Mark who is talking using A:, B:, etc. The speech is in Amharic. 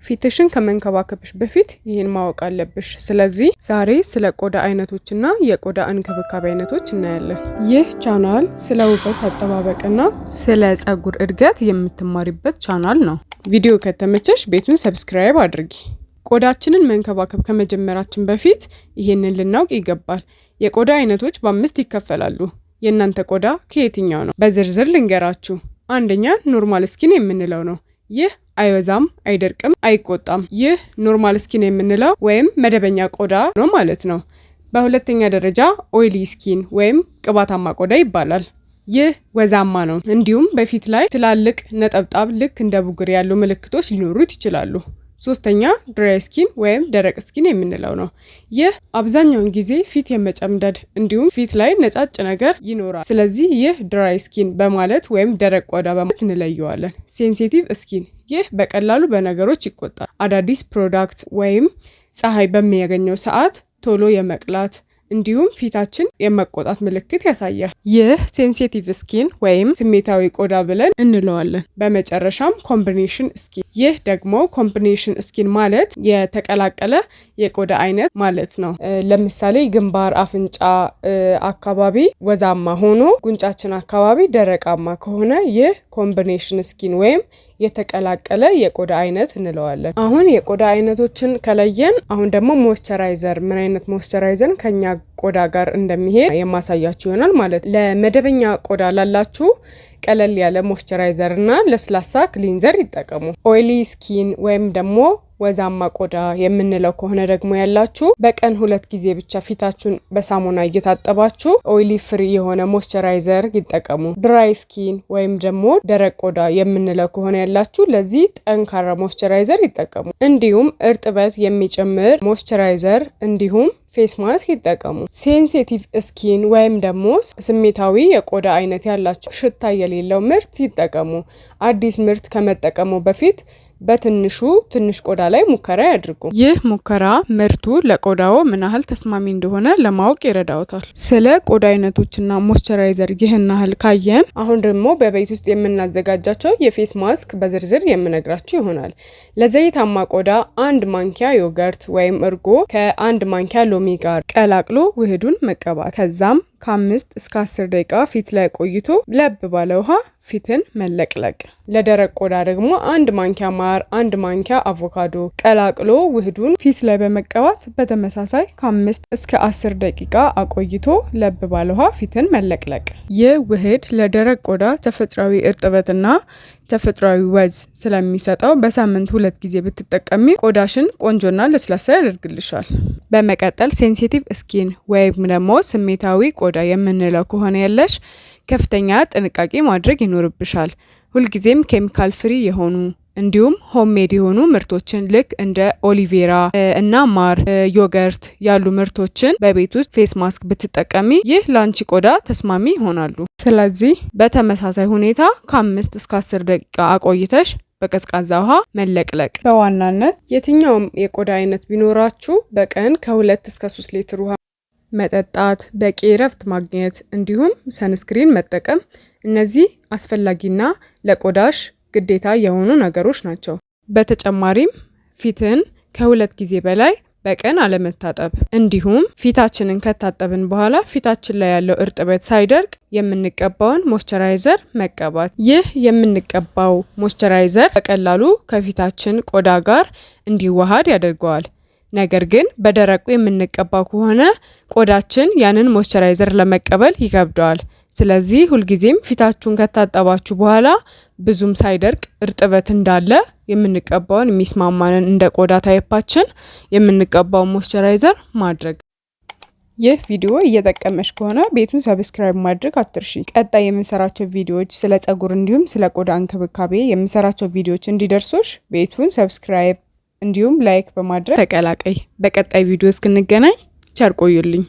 A: ፊትሽን ከመንከባከብሽ በፊት ይህን ማወቅ አለብሽ። ስለዚህ ዛሬ ስለ ቆዳ አይነቶችና የቆዳ እንክብካቤ አይነቶች እናያለን። ይህ ቻናል ስለ ውበት አጠባበቅና ስለ ጸጉር እድገት የምትማሪበት ቻናል ነው። ቪዲዮ ከተመቸሽ ቤቱን subscribe አድርጊ። ቆዳችንን መንከባከብ ከመጀመራችን በፊት ይህንን ልናውቅ ይገባል። የቆዳ አይነቶች በአምስት ይከፈላሉ። የእናንተ ቆዳ ከየትኛው ነው? በዝርዝር ልንገራችሁ። አንደኛ normal skin የምንለው ነው። ይህ አይወዛም፣ አይደርቅም፣ አይቆጣም። ይህ normal skin የምንለው ወይም መደበኛ ቆዳ ነው ማለት ነው። በሁለተኛ ደረጃ oily skin ወይም ቅባታማ ቆዳ ይባላል። ይህ ወዛማ ነው። እንዲሁም በፊት ላይ ትላልቅ ነጠብጣብ ልክ እንደ ቡግር ያሉ ምልክቶች ሊኖሩት ይችላሉ። ሶስተኛ dry skin ወይም ደረቅ skin የምንለው ነው። ይህ አብዛኛውን ጊዜ ፊት የመጨምደድ እንዲሁም ፊት ላይ ነጫጭ ነገር ይኖራል። ስለዚህ ይህ dry skin በማለት ወይም ደረቅ ቆዳ በማለት እንለየዋለን። Sensitive skin፣ ይህ በቀላሉ በነገሮች ይቆጣል። አዳዲስ product ወይም ፀሐይ በሚያገኘው ሰዓት ቶሎ የመቅላት እንዲሁም ፊታችን የመቆጣት ምልክት ያሳያል። ይህ sensitive skin ወይም ስሜታዊ ቆዳ ብለን እንለዋለን። በመጨረሻም combination skin። ይህ ደግሞ combination skin ማለት የተቀላቀለ የቆዳ አይነት ማለት ነው። ለምሳሌ ግንባር፣ አፍንጫ አካባቢ ወዛማ ሆኖ ጉንጫችን አካባቢ ደረቃማ ከሆነ ይህ combination skin ወይም የተቀላቀለ የቆዳ አይነት እንለዋለን። አሁን የቆዳ አይነቶችን ከለየን፣ አሁን ደግሞ moisturizer፣ ምን አይነት moisturizer ከኛ ቆዳ ጋር እንደሚሄድ የማሳያችሁ ይሆናል ማለት ነው። ለመደበኛ ቆዳ ላላችሁ ቀለል ያለ moisturizer እና ለስላሳ cleanser ይጠቀሙ። Oily skin ወይም ደግሞ ወዛማ ቆዳ የምንለው ከሆነ ደግሞ ያላችሁ በቀን ሁለት ጊዜ ብቻ ፊታችሁን በሳሙና እየታጠባችሁ oily free የሆነ moisturizer ይጠቀሙ። Dry skin ወይም ደግሞ ደረቅ ቆዳ የምንለው ከሆነ ያላችሁ ለዚህ ጠንካራ moisturizer ይጠቀሙ። እንዲሁም እርጥበት የሚጨምር moisturizer እንዲሁም face mask ይጠቀሙ። Sensitive skin ወይም ደግሞ ስሜታዊ የቆዳ አይነት ያላችሁ ሽታ የሌለው ምርት ይጠቀሙ። አዲስ ምርት ከመጠቀሙ በፊት በትንሹ ትንሽ ቆዳ ላይ ሙከራ ያድርጉ። ይህ ሙከራ ምርቱ ለቆዳዎ ምን ያህል ተስማሚ እንደሆነ ለማወቅ ይረዳዎታል። ስለ ቆዳ አይነቶችና moisturizer ይህን ያህል ካየን፣ አሁን ደግሞ በቤት ውስጥ የምናዘጋጃቸው የ face mask በዝርዝር የምነግራችሁ ይሆናል። ለዘይታማ ቆዳ 1 ማንኪያ yogurt ወይም እርጎ ከ1 ማንኪያ ሎሚ ጋር ቀላቅሎ ውህዱን መቀባት፣ ከዛም ከ5 እስከ 10 ደቂቃ ፊት ላይ ቆይቶ ለብ ባለ ውሃ ፊትን መለቅለቅ። ለደረቅ ቆዳ ደግሞ 1 ማንኪያ ማር፣ 1 ማንኪያ አቮካዶ ቀላቅሎ ውህዱን ፊት ላይ በመቀባት በተመሳሳይ ከ5 እስከ 10 ደቂቃ አቆይቶ ለብ ባለ ውሃ ፊትን መለቅለቅ። ይህ ውህድ ለደረቅ ቆዳ ተፈጥሯዊ እርጥበትና ተፈጥሯዊ ወዝ ስለሚሰጠው በሳምንት ሁለት ጊዜ ብትጠቀሚ ቆዳሽን ቆንጆና ለስላሳ ያደርግልሻል። በመቀጠል sensitive skin ወይም ደግሞ ስሜታዊ ቆዳ የምንለው ከሆነ ያለሽ ከፍተኛ ጥንቃቄ ማድረግ ይኖርብሻል። ሁልጊዜም chemical free የሆኑ እንዲሁም homemade የሆኑ ምርቶችን ልክ እንደ aloe vera እና ማር፣ yogurt ያሉ ምርቶችን በቤት ውስጥ face mask ብትጠቀሚ ይህ ለአንቺ ቆዳ ተስማሚ ይሆናሉ። ስለዚህ በተመሳሳይ ሁኔታ ከ5 እስከ 10 ደቂቃ አቆይተሽ በቀዝቃዛ ውሃ መለቅለቅ። በዋናነት የትኛውም የቆዳ አይነት ቢኖራችሁ በቀን ከ2 እስከ 3 ሊትር ውሃ መጠጣት፣ በቂ እረፍት ማግኘት እንዲሁም sunscreen መጠቀም፣ እነዚህ አስፈላጊና ለቆዳሽ ግዴታ የሆኑ ነገሮች ናቸው። በተጨማሪም ፊትን ከሁለት ጊዜ በላይ በቀን አለመታጠብ እንዲሁም ፊታችንን ከታጠብን በኋላ ፊታችን ላይ ያለው እርጥበት ሳይደርቅ የምንቀባውን moisturizer መቀባት። ይህ የምንቀባው moisturizer በቀላሉ ከፊታችን ቆዳ ጋር እንዲዋሃድ ያደርገዋል። ነገር ግን በደረቁ የምንቀባው ከሆነ ቆዳችን ያንን moisturizer ለመቀበል ይከብደዋል። ስለዚህ ሁልጊዜም ፊታችሁን ከታጠባችሁ በኋላ ብዙም ሳይደርቅ እርጥበት እንዳለ የምንቀባውን፣ የሚስማማንን እንደ ቆዳ type ኣችን የምንቀባውን moisturizer ማድረግ። ይህ ቪዲዮ እየጠቀመሽ ከሆነ ቤቱን subscribe ማድረግ አትርሺ። ቀጣይ የምሰራቸው ቪዲዮዎች፣ ስለ ጸጉር እንዲሁም ስለ ቆዳ እንክብካቤ የምሰራቸው ቪዲዮዎች እንዲደርሱሽ ቤቱን subscribe እንዲሁም like በማድረግ ተቀላቀይ። በቀጣይ ቪዲዮ እስክንገናኝ ቸር ቆዩልኝ።